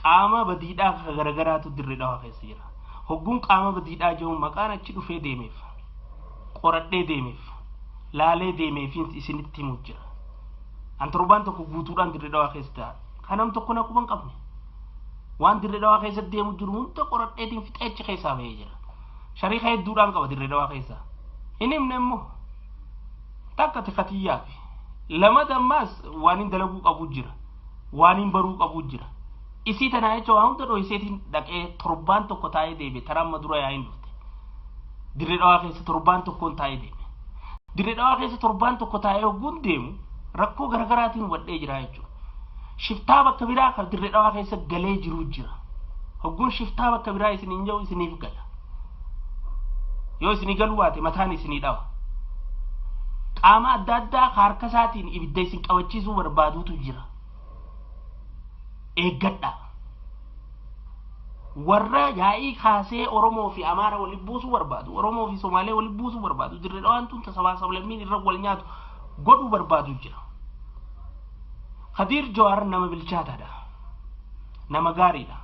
Qaama badiidhaa ka garagaraatu Dirree Dhawaa keessa jira. Hogguun qaama badiidhaa jiru maqaan achi dhufee deemeef, qoradhee deemeef, laalee deemeef isinitti himu jira. An torbaan tokko guutuudhaan Dirree Dhawaa keessa ta'a. Kanam tokko na quban qabne. Waan Dirree Dhawaa keessa deemu jiru hunda qoradheetiin fixee achi keessaa bahee jira. Shariika hedduudhaan qaba Dirree Dhawaa keessa. Hin himne immoo takka tikatiyyaa fi lama dammaas waan hin dalaguu qabu jira. Waan hin baruu qabu jira. Isii tanaa jecha waan hunda dhohiseetiin dhaqee torbaan tokko taa'ee deeme taraa amma dura yaa'iin dhufte. Dirree Dhawaa keessa torbaan tokkoon taa'ee deeme. Dirree Dhawaa keessa torbaan tokko taa'ee hogguun deemu rakkoo garaagaraatiin hubadhee jira jechuudha. Shiftaa bakka biraa kan Dirree Dhawaa keessa galee jiru jira. Hogguun shiftaa bakka biraa isiniin jiru isiniif gala. Yoo isinii galuu baate mataan isinii dhawa. Qaama adda addaa harka isaatiin ibidda isin qabachiisuu barbaadutu jira. Eeggadhaa. Warra yaa'ii kaasee Oromoo fi Amaara waliin buusuu barbaadu, Oromoo fi Somaalee waliin buusuu barbaadu, Dirree Dhawaan tun sabaa sablammiin irra wal nyaatu godhuu barbaadu jira. Khadiir Jawaar nama bilchaataadha. Nama gaariidha.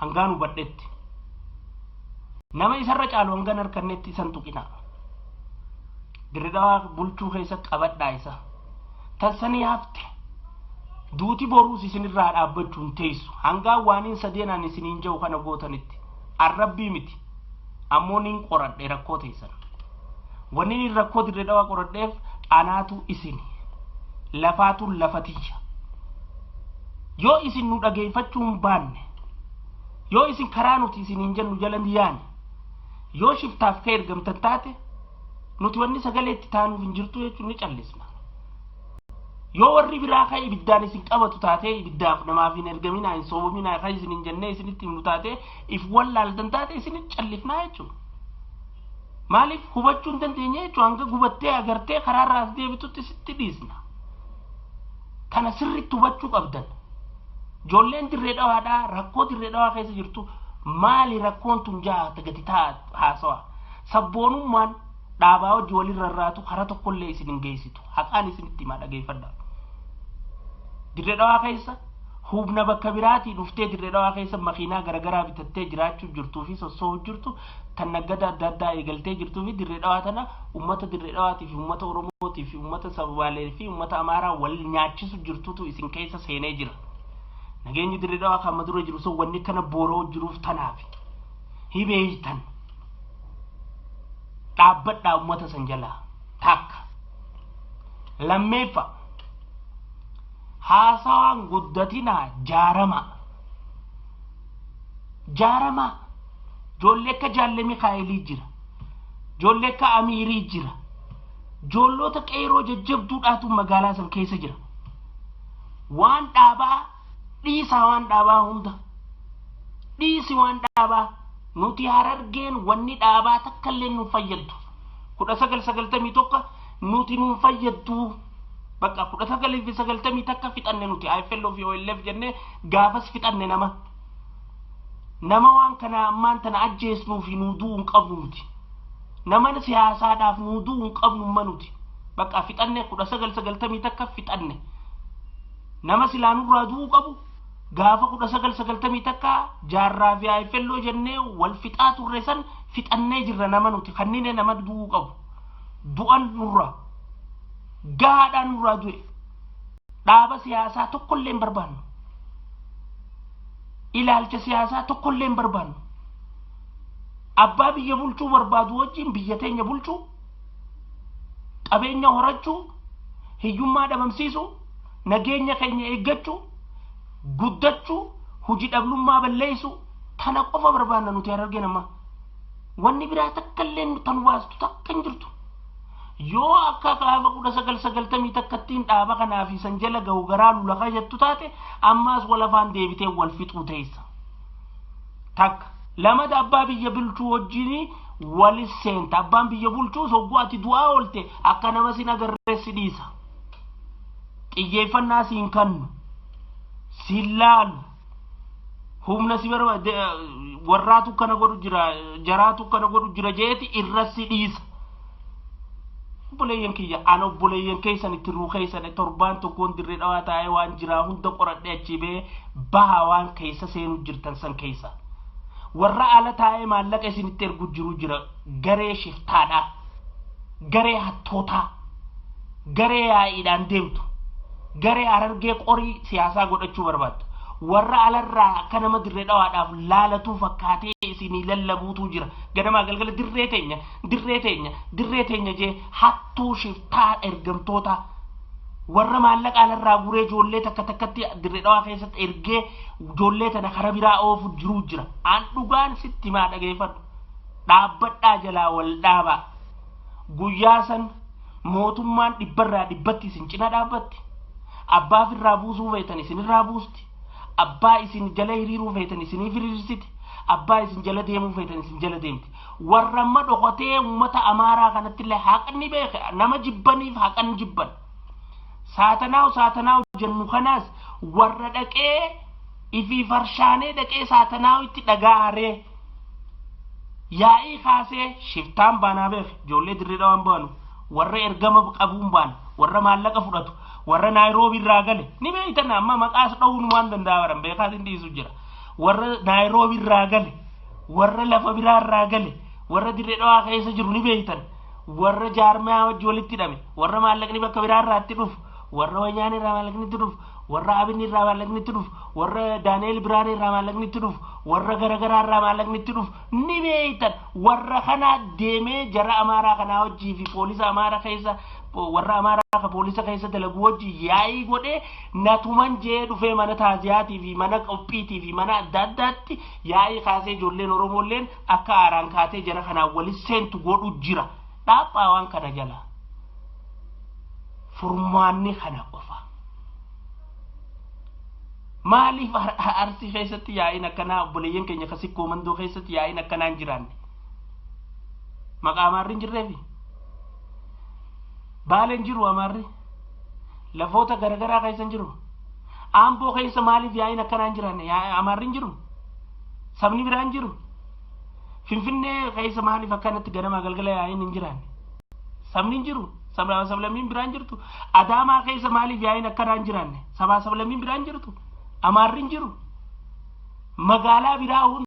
Hangaan hubadhetti. Nama isarra caalu hangaan harkannetti isan tuqina. Dirree Dhawaa bulchuu keessa qabadhaa isa. Tansanii hafte. Duuti boruus isinirraa dhaabbachuu hin teessu. Hangaa waaniin sadeenaan isiniin jiru kana gootanitti. Arrabbii miti. Ammoo nin qoradhe rakkoo teessan. Wanni nin rakkoo Dirree Dhawaa qoradheef anaatu isin. Lafaatu lafatiyya. Yoo isin nu dhageeffachuu hin baanne, yoo isin karaa nuti isiniin jennu jala hin yaane, yoo shiftaaf ka ergamtan taate, nuti wanni sagalee itti taanuuf hin jirtu jechuun ni callisna. Yoo warri biraa ka ibiddaan isin qabatu taatee ibiddaaf namaaf hin ergaminaa hin soobaminaa ka isin hin jennee isinitti himnu taatee if wallaaltan taate isinitti callifnaa jechuudha. Maaliif hubachuu hin dandeenye jechuudha hanga gubattee agartee karaarraa as deebitutti sitti dhiisna. Kana sirriitti hubachuu qabdan. Ijoolleen Dirree Dhawaadhaa rakkoo Dirree Dhawaa keessa jirtu maali rakkoon tun jaha gadi ta'a haasawa. Sabboonummaan dhaabaa hojii walirra rarraatu karaa tokkollee isin hin geessitu. Haqaan isinitti himaa dhageeffadha. Dirree Dhawaa keessa humna bakka biraatii dhuftee Dirree Dhawaa keessa makiinaa garaagaraa bitattee jiraachuu jirtuu fi sossoo'uu jirtu tan naggada adda addaa eegaltee jirtuu fi Dirree Dhawaa tana uummata Dirree Dhawaatii fi uummata Oromootii fi uummata Sabaalee fi uummata Amaaraa wal nyaachisu jirtutu isin keessa seenee jira. Nageenyi Dirree Dhawaa kan dura jiru sun wanni kana boora'u jiruuf tanaaf. Hibeeytan. Dhaabbadhaa uummata san jalaa. Takka. Lammeeffa. Haasawaan guddatinaa jaarama. Jaarama. Ijoollee akka Jaalle Mikaa'elii jira. Ijoollee akka Amiirii jira. Ijoolloota qeeroo jajjabduudhaatu magaalaa san keessa jira. Waan dhaabaa dhiisaa waan dhaabaa hunda. Dhiisi waan dhaabaa. Nuti Harargeen wanni dhaabaa takka illee nu fayyaddu. 1991 nuti nu fayyaddu. Bakka 1991 fixanne nuti IFL fi OLF jennee gaafas fixanne nama. Nama waan kana ammaan tana ajjeesnuu fi nuu du'uu hin qabnu nuti. Nama siyaasaadhaaf nuu du'uu hin qabnu ma nuti. Bakka fixanne 1991 fixanne. Nama silaa nurraa du'uu qabu gaafa 1991 jaarraa fi IFL jennee wal fixaa turre san fixannee jirra nama nuti kanneen nama du'uu qabu. Du'an nurraa. Gahaadhaan nurraa du'e. Dhaaba siyaasaa tokkollee hin barbaannu. Ilaalcha siyaasaa tokkollee hin barbaannu. Abbaa biyya bulchuu barbaadu wajjin biyya teenya bulchuu, qabeenya horachuu, hiyyummaa dhabamsiisuu, nageenya keenya eeggachuu, guddachuu, hojii dhablummaa balleessuu tana qofa barbaanna nuti Harargeen amma. Wanni biraa takka illee tan waastu takka hin jirtu. Yoo akka gaafa 1991 dhaaba kanaa fi san jala gahu garaa lulaqa jettu taate ammaas wal afaan deebitee wal fixuu teessa. Takka lamada abbaa biyya bulchuu wajjin wal seenta. Abbaan biyya bulchuu sogguu ati du'aa oolte akka nama sin agarree si dhiisa. Xiyyeeffannaa siin kannu siin laalu humna si barbaade warraatu kana godhu jira jaraatu kana godhu jira jeeti irra si dhiisa. Obboleeyyan kiyya, an obboleeyyan keessan itti ruu keessan torbaan tokkoon Dirree Dhawaa taa'ee waan jiraa hunda qoradhee achi ba'ee baha waan keessa seenuu jirtan san keessa. Warra ala taa'ee maallaqa isinitti ergu jiru jira. Garee shiftaadhaa, garee hattootaa, garee yaa'iidhaan deemtu, garee Harargee qorii siyaasaa godhachuu barbaaddu. Warra alarraa akka nama Dirree Dhawaadhaaf laalatuu fakkaatee isinii lallabuutu jira. Ganamaa galgala dirree teenya, dirree teenya, dirree teenya jee hattuu shiftaa ergamtoota warra maallaqa alarraa guree ijoollee takka takkatti Dirree Dhawaa keessatti ergee ijoollee tana kara biraa oofu jiruu jira. An dhugaan sitti maa dhageeffadhu. Dhaabbadhaa, jalaa wal dhaabaa. Guyyaa san mootummaan dhibbarraa dhibbatti isin cina dhaabbatti. Abbaa firraa buusuu feetan isinirraa buusti. Abbaa isin jala hiriiruu feetan isiniif hiriirsiti. Abbaa isin jala deemuu feetan isin jala deemti. Warra amma dhokatee uummata Amaaraa kanatti illee haqni beeke nama jibbaniif haqan jibban. Saatanaaw saatanaaw jennu kanaas warra dhaqee ifii farshaanee dhaqee saatanaawitti dhagaa haree yaa'ii kaasee shiftaan baanaa beeke. Ijoollee Dirree Dhawaan baanu, warra ergama qabuun baana, warra maallaqa fudhatu, warra Naayiroobii irraa gale ni beeytan. Amma maqaas dha'uun waan danda'a baran beekaatiin dhiisu jira. Warra Naayiroobii irraa gale, warra lafa biraa irraa gale, warra Dirree Dhawaa keessa jiru ni beeytan. Warra jaarmayaa wajji walitti hidhame, warra maallaqni bakka biraa irraa itti dhufu, warra Wayyaanee irraa maallaqni itti dhufu, warra Abinni irraa maallaqni itti dhufu, warra Daani'eel Biraanee irraa maallaqni itti dhufu, warra garagaraa irraa maallaqni itti dhufu ni beeytan. Warra kana deemee jara Amaaraa kanaa wajjii fi poolisa Amaaraa keessa, warra Amaaraa ka poolisa keessa dalagu wajji yaa'ii godhee natuman jee dhufee mana taaziyaatii fi mana qophiitii fi mana adda addaatti yaa'ii kaasee ijoolleen Oromoolleen akka aaraan kaatee jara kanaan walis seentu godhu jira. Dhaaphaa waan kana jala. Furmaanni kana qofa. Maaliif Arsii keessatti yaa'iin akkanaa, obboleeyyan keenya ka Sikkoo Mandoo keessatti yaa'iin akkanaa hin jiraanne? Maqaa Amaarri hin jirreefi? Baaleen jiru Amaarri? Lafoota garagaraa keessa hin jiru? Amboo keessa maaliif yaa'iin akkanaa hin jiraanne? Amaarri hin jiru? Sabni biraa hin jiru? Finfinnee keessa maaliif akkanatti ganamaa galgala yaa'iin hin jiraanne? Sabni hin jiru? Sabaa sablammiin biraan jirtu? Adaamaa keessa maaliif yaa'iin akkanaa hin jiraanne? Sabaa sablammiin biraan jirtu? Amaarri hin jiru? Magaalaa biraa hunda